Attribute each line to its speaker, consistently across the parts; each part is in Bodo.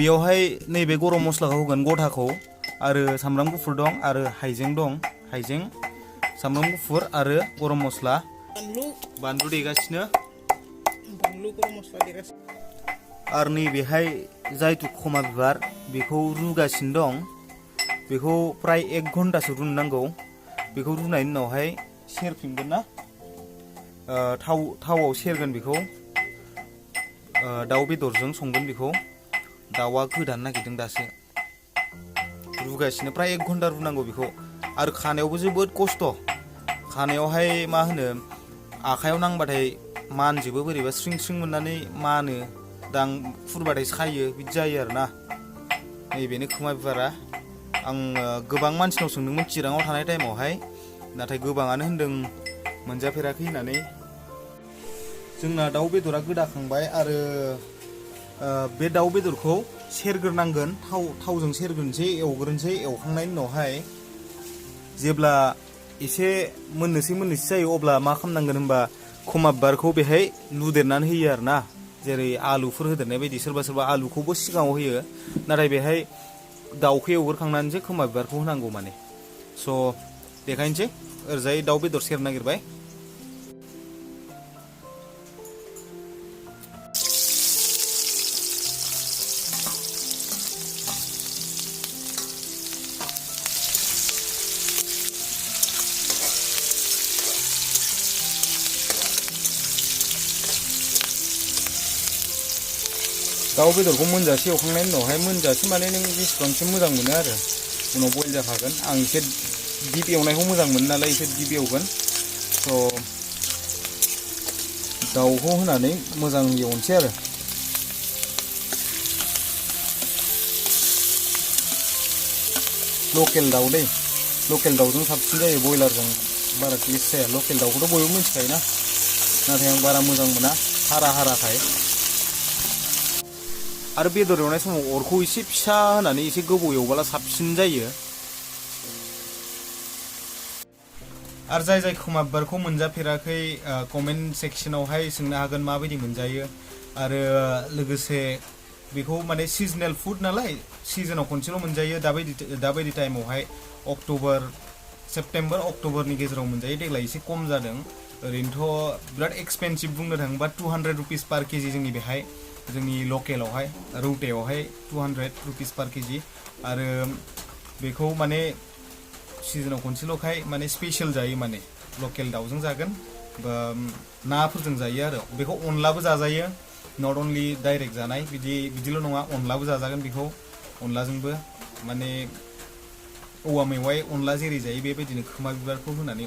Speaker 1: बेयावहाय नैबे गरम मस्लाखौ होगोन गथाखौ आरो सामब्राम गुफुर दं आरो हाइजें दं हाइजें सामब्राम गुफुर आरो गरम मस्ला बानलु देगासिनो
Speaker 2: गरम मस्ला देगासिनो
Speaker 1: आरो नैबेहाय जायथु खमा बिबार बेखौ रुगासिनो दं बेखौ प्राय 1 घन्टासो रुनो नांगौ बेखौ रुनायनि उनावहाय सेरफिनगोन ना थावआव सेरगोन बेखौ दाउ बेदरजों संगोन बेखौ दाउआ गोदानो नागिरदों दासो रुगासिनो प्राय 1 घन्टा रुनांगौ बेखौ आरो खानायावबो जोबोद खस्थ' खानायावहाय मा होनो आखायाव नांबाथाय मानजोबो बोरैबा स्रिं स्रिं मोननानै मानो दां फुरबाथाय सायो बिदि जायो आरोना नैबेनो खोमा बिबारा आं गोबां मानसिनाव सोंदोंमोन चिराङाव थानाय टाइमावहाय नाथाय गोबाङानो होनदों मोनजाफेराखै होननानै जोंना दाउ बेदरा गोदाखांबाय आरो बे दाउ बेदरखौ सेरग्रोनांगोन थावजों सेरग्रोनोसै एवग्रोनोसै एवखांनायनि उनावहाय जेब्ला एसे मोननोसै जायो अब्ला मा खालामनांगोन होनबा खमा बिबारखौ बेहाय लुदेरनानै होयो आरोना जेरै आलुफोर होदेरनाय बायदि सोरबा आलुखौबो सिगाङाव होयो नाथाय बेहाय दाउखौ एवग्रोखांनानैसो खोमा बिबारखौ होनांगौ माने स' देखायनोसै ओरैजाय दाउ बेदर सेरनो नागिरबाय दाउ बेदरखौ मोनजासे एवखांनायनि उनावहाय मोनजासे माने नों बेसेबांसिम मोजां मोनो आरो उनाव बयल जाखागोन आं एसे दिप एवनायखौ मोजां मोनो नालाय एसे दिप एवगोन स' दाउखौ होनानै मोजां एवनोसै आरो लकेल दाउ दै लकेल दाउजों साबसिन जायो बयलारजों बारा टेस्ट जाया लकेल दाउखौथ' बयबो मिथिखायोना नाथाय आं बारा मोजां मोना हाराखाय आरो बेदर एवनाय समाव अरखौ एसे फिसा होनानै एसे गोबाव एवब्ला साबसिन जायो आरो जाय खोमा बिबारखौ मोनजाफेराखै कमेन्ट सेक्सनावहाय सोंनो हागोन माबायदि मोनजायो आरो लोगोसे बेखौ माने सिजनेल फुड नालाय सिजनाव खनसेल' मोनजायो दाबायदि टाइमावहाय सेप्टेम्बर अक्ट'बरनि गेजेराव मोनजायो देग्लाय एसे खम जादों ओरैनोथ' बिराद एक्सपेन्सिभ बुंनो थाङोबा 200 रुपिस पार केजि जोंनि बेहाय जोंनि लकेलावहाय रौतायावहाय 200 रुपिस पार केजि आरो बेखौ माने सिजनाव खनसेल'खाय माने स्पेशल जायो माने लकेल दाउजों जागोन बा नाफोरजों जायो आरो बेखौ अनलाबो जाजायो नट अनलि डाइरेक्ट जानाय बिदिल' नङा अनलाबो जाजागोन बेखौ अनलाजोंबो माने औवा मेवाइ अनला जेरै जायो बेबायदिनो खोमा बिबारखौ होनानै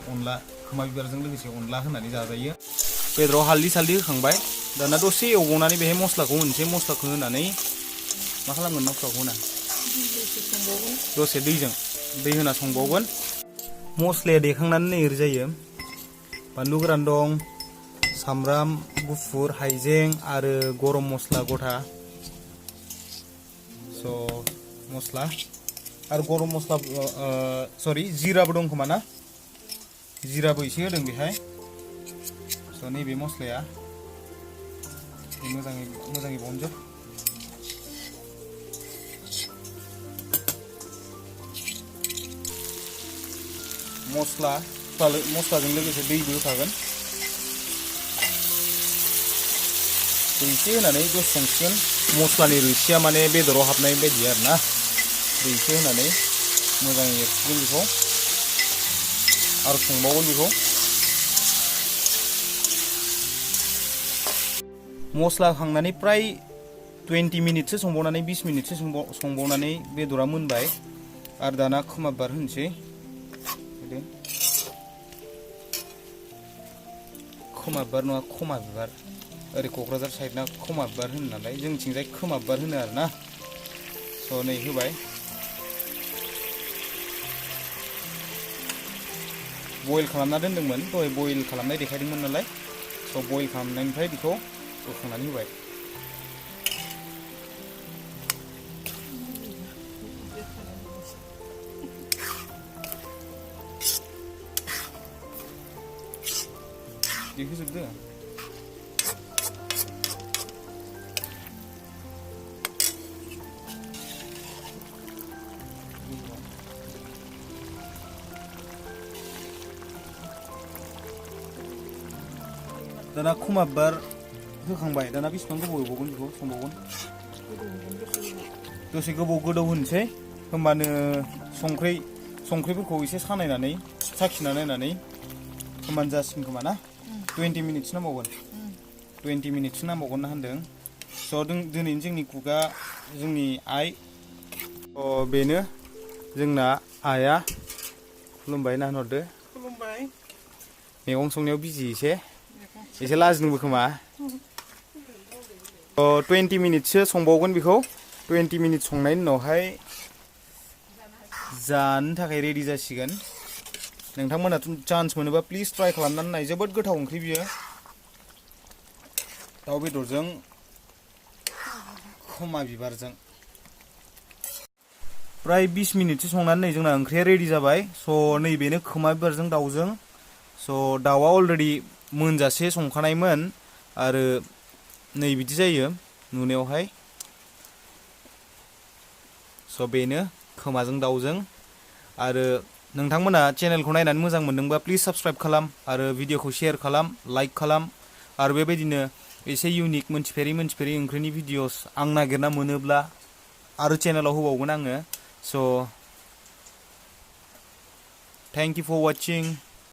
Speaker 1: खोमा बिबारजों लोगोसे अनला होनानै जाजायो बेदराव हालदै होखांबाय दाना दसे एवबावनानै बेहाय मस्लाखौ होनोसै मस्लाखौ होनानै मा खालामगोन मस्लाखौ होना दसे दै होना संबावगोन मस्लाया देखांनानै नै ओरै जायो बानलु गोरान दं सामब्राम गुफुर हाइजें आरो गरम मस्ला गथा स' मस्ला आरो गरम मस्ला जिराबो दं खोमा ना जिराबो एसे होदों बेहाय स' नैबे मस्लाया मोजाङै बावनोसै मस्लाजों लोगोसे दैबो होखागोन दै एसे होनानै दसे संसिगोन मस्लानि रोसिया माने बेदराव हाबनाय बायदि आरोना दै एसे होनानै मोजाङै एरसिगोन बेखौ आरो संबावगोन बेखौ मस्ला होखांनानै प्राय 20 मिनिटसो संबावनानै 20 मिनिटसो संबावनानै बेदरा मोनबाय आरो दाना खोमा बिबार होनोसै खोमा बिबार नङा खमा बिबार ओरै क'क्राझार साइडना खमा बिबार होनो नालाय जोंथिंजाय खोमा बिबार होनो आरोना स' नै होबाय बयल खालामना दोनदोंमोन दहाय बयल खालामनाय देखायदोंमोन नालाय स' बयल खालामनायनिफ्राय बेखौ बोखांनानै होबाय देहोजोबदो दाना खोमा बिबार होखांबाय दाना बेसेबां गोबाव एवबावगोन बेखौ संबावगोन दसे गोबाव गोदौ होनोसै होमबानो संख्रिफोरखौ एसे सानायनानै साखिना नायनानै होमबानो जासिगोन खोमा ना 20 मिनिट्स नांबावगोन 20 मिनिट्स नांबावगोन ना होनदों स' दिनै जोंनि कुकआ जोंनि आइ बेनो जोंना आइया खुलुमबाय ना होनहरदो
Speaker 2: खुलुमबाय
Speaker 1: मैगं संनायाव बिजि एसे लाजिदोंबो खोमा 20 मिनिटसो संबावगोन बेखौ 20 मिनिट संनायनि उनावहाय जानो थाखाय रेडि जासिगोन नोंथांमोनाथ' चान्स मोनोबा प्लिज ट्राइ खालामनानै नाय जोबोद गोथाव ओंख्रि बियो दाउ बेदरजों खोमा बिबारजों प्राय 20 मिनिटसो संनानै नै जोंना ओंख्रिया रेडि जाबाय स' नैबेनो खोमा बिबारजों दाउजों स' दाउआ अलरेडि मोनजासे संखानायमोन आरो नै बिदि जायो नुनायावहाय स' बेनो खोमाजों दाउजों आरो नोंथांमोना चेनेलखौ नायनानै मोजां मोनदोंबा प्लिज साबस्क्राइब खालाम आरो भिडिअखौ शेयार खालाम लाइक खालाम आरो बेबायदिनो एसे इउनिक मोनथिफेरै ओंख्रिनि भिडिअस आं नागिरना मोनोब्ला आरो चेनेलाव होबावगोन आङो स' थेंक इउ फर वाचिं